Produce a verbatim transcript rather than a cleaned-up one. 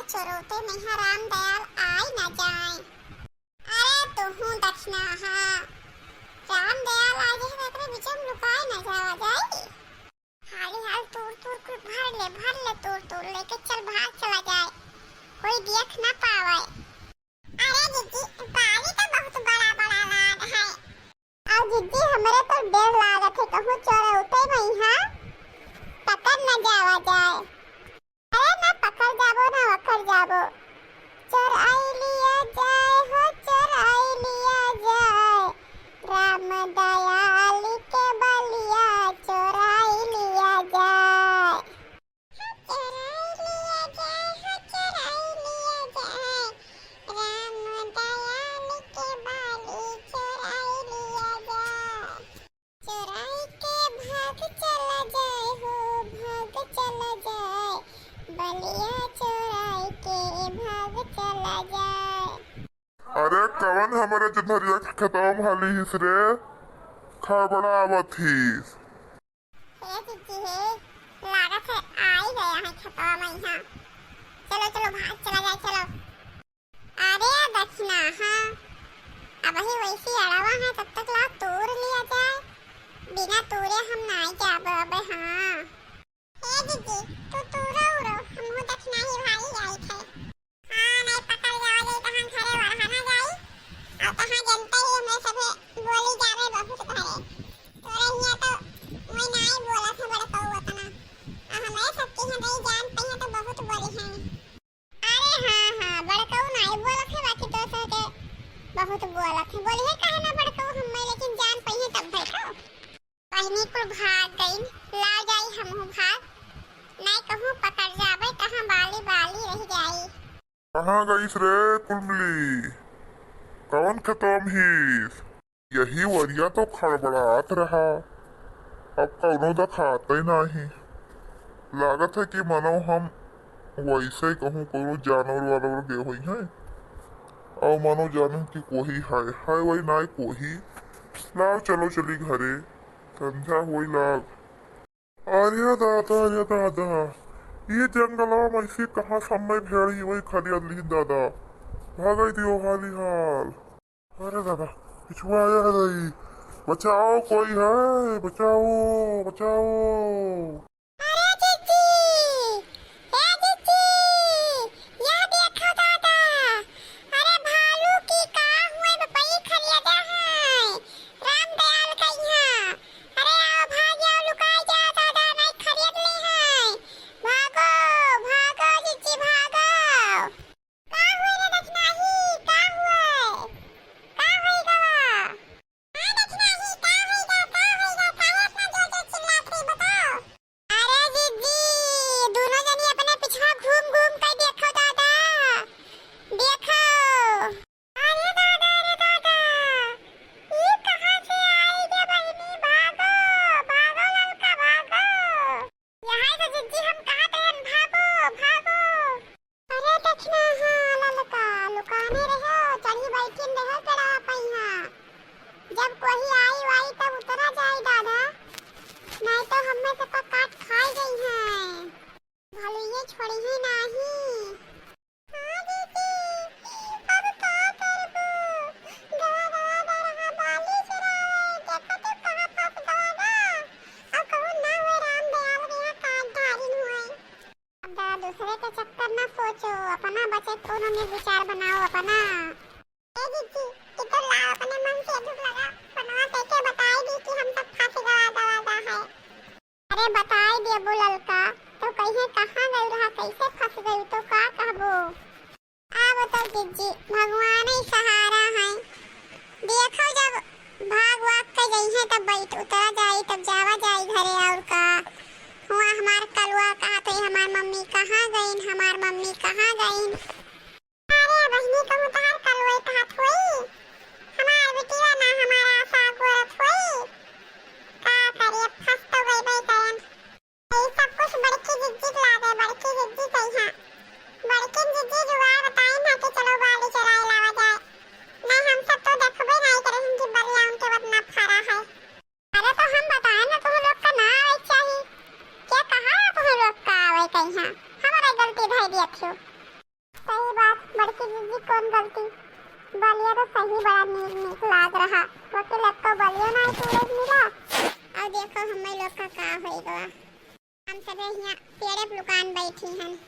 चोरौते में यहाँ राम दयाल आइ न जाए। अरे तुहूँ दखिनहा, राम दयाल आ जाए तो एकरे बीच में लुकाए न जावा जाए। हाली हाल तूर तूर कुल भर ले, भर ले तूर तूर, लेके चल, भाग चला जाए, कोई देख ना पावे। अरे दीदी, बाली तो बहुत बड़ा बड़ा लाग है। अउ दीदी, हमरे तो डर लागत है, कहूँ चोरौते में यहाँ पकड़ न जावा जाए। अरे ना पकड़ जाबो ना वकड़ जाबो। चोराई लिया जाए हो, चोराई लिया जाए, राम दयाल के बलिया चोराई लिया जाए। चोराई लिया जाए हो, चोराई लिया जाए, राम दयाल के बाली चोराई लिया जाए। चोराई के भाग चला जाए हो, भाग चला जाए, बलिया चोराई के भाग चला जाए। अरे कवन हमरे जधरिया के खेतवा में हाली हिस रे, खड़बड़ा आवत हिस। हे दीदी हे, लागत है आई गया है खेतवा में यहाँ। चलो चलो भाग चला जाए, चलो। अरे दखिनहा, अबही वैसी अड़वा है, तब तक ला तूर लिया जाए, बिना तूरे हम नाई जाब अबे। हाँ। ए दीदी, तू तूरो उरो, हमहू दखिनही भाई जाइत है। हाँ, नाई पकड़ जावा जाई, तहाँ घरे वरहा ना जाई, अउ तहाँ जनते ही हमरे सभे बोली जावे बहुत घरे। तोरे हियाँ तो वही नाई बोलत है बड़कऊ अतना, अउ हमरे सबके हियाँ तो जान पइहे तो बहुत बोली हैं। अरे हाँ, हाँ, बड़कऊ नाई बोलत है, बाकी तो सह के बहुत बोलत है। बोली है काहे ना बड़कऊ हम्मे, लेकिन जान पइहे तब है तो। बहिनी कुल भाग गइन, ला जाई हमहू भाग, नाई कहूँ पकड़ जाबे, कहाँ बाली बाली रह जाई। कहाँ गइस रे कुलमली? कवन खेतवा में हिस? यही वरिया तो खड़बड़ात रहा, अब कउनो देखाते नाहीं। लागत है कि मनो हम वइसे कहूँ कउनो जानवर वानवर गए होइहैं, अउ मनो जानन कि कोही है, है वही नाय कोही। लाव चलो चली घरे, संझा होई लाग। अरे दादा, अरे दादा, ई जंगलवा में ऐसे कहाँ सब में भेड़ी वही खरियात लिहिन दादा, भागई दियो हाली हाल। अरे दादा, पिछुआ आया है दाई। बचाओ, कोई है, बचाओ, बचाओ। अरे जिज्जी, ए जिज्जी, यह देखो दादा, अरे भालू की का हुए बपई खरियात है, राम दयाल का यहाँ। अरे आओ, भाग जाओ, लुकाई जाओ दादा, नहीं खरियात ली है। भागो, भागो जिज्जी, भागो। का हुए रे दखिनही, का हुए? का होई गवा? हाँ दखिनही, का होई गा, का होई गा, काहे इतना जोर जोर चिल्लात रही, बताओ? अरे जिज्जी, दुनो जनी अपने पिछवा घूम घूम के देखो दादा, देखो। अरे दादा, अरे दादा, ई कहाँ से आई गे बहिनी, भागो, भागो ललका, भागो। यहाँ से जिज्जी हम कहत रहन, भागो, भागो। अरे दखिनहा ललका, लुकाने रहो, चढ़ी बैठिन रहो पेड़वा पइहाँ। जब कोही आई वाई तब उतरा जाई दादा, नहीं तो हम्मे सबका काट खाई गई हैं। भलुइये छोड़िहे नाहीं। हाँ दीदी, अब का करबू? गवा गवा गरहा बाली चुरावे, देखा तू कहाँ फंस गवा गा। अब कहूँ ना हुए राम दयाल के यहाँ काट डारिन हुए। अब दादा दूसरे के चक्कर ना सोचो, अपना बचे कोनो में विचार बनाओ अपना। ए दीदी, ई तो लाओ अपने मन से दुख लगा, फोनवा कइके बताई दी कि हम सब फंस गवा गवा गा है। अरे बताई देबो ललका, तो कहिए कहाँ गई रहा, कैसे फंस गई, तो का कहबो? अब तो जिज्जी भगवान ही सहारा है। देखो जब भाग वाग के जइहे तब बैठ उतरा जाई, तब जावा जाई घरे और का। हुआ हमार कलुआ कहा थे, हमार मम्मी कहाँ गईन, हमार मम्मी कहाँ गईन। अरे बहिनी, कहूँ तहार कलुआ कहत होई, हमार बिटिया ना हमारा आशा गोरत होई। का करी, अब फंस तो गई करन। ई सब कुछ बड़की जिज्जी के लागे, बड़की जिज्जी कही है। बड़की जिज्जी जुगाड़ बताई ना कि चलो बाली चोराए लावा जाए। नहीं हम सब तो देखबे नहीं करे हम कि बलिया उनके बदना फरा है। अरे तो हम बताए ना तुम लोग का ना आवे के चाही। क्या कहा है तुम लोग का आवे कहीं है? हमारा गलती धई दिया थियो। बड़की जीजी कौन गलती, बलिया तो सही बड़ा नीक नीक लाग रहा, वके लक्को बलिया ना तूड़े मिला। अब देखो हमें लोग का का होई गवा। हम सभे हियाँ पेड़े पे लुकान बैठी हन।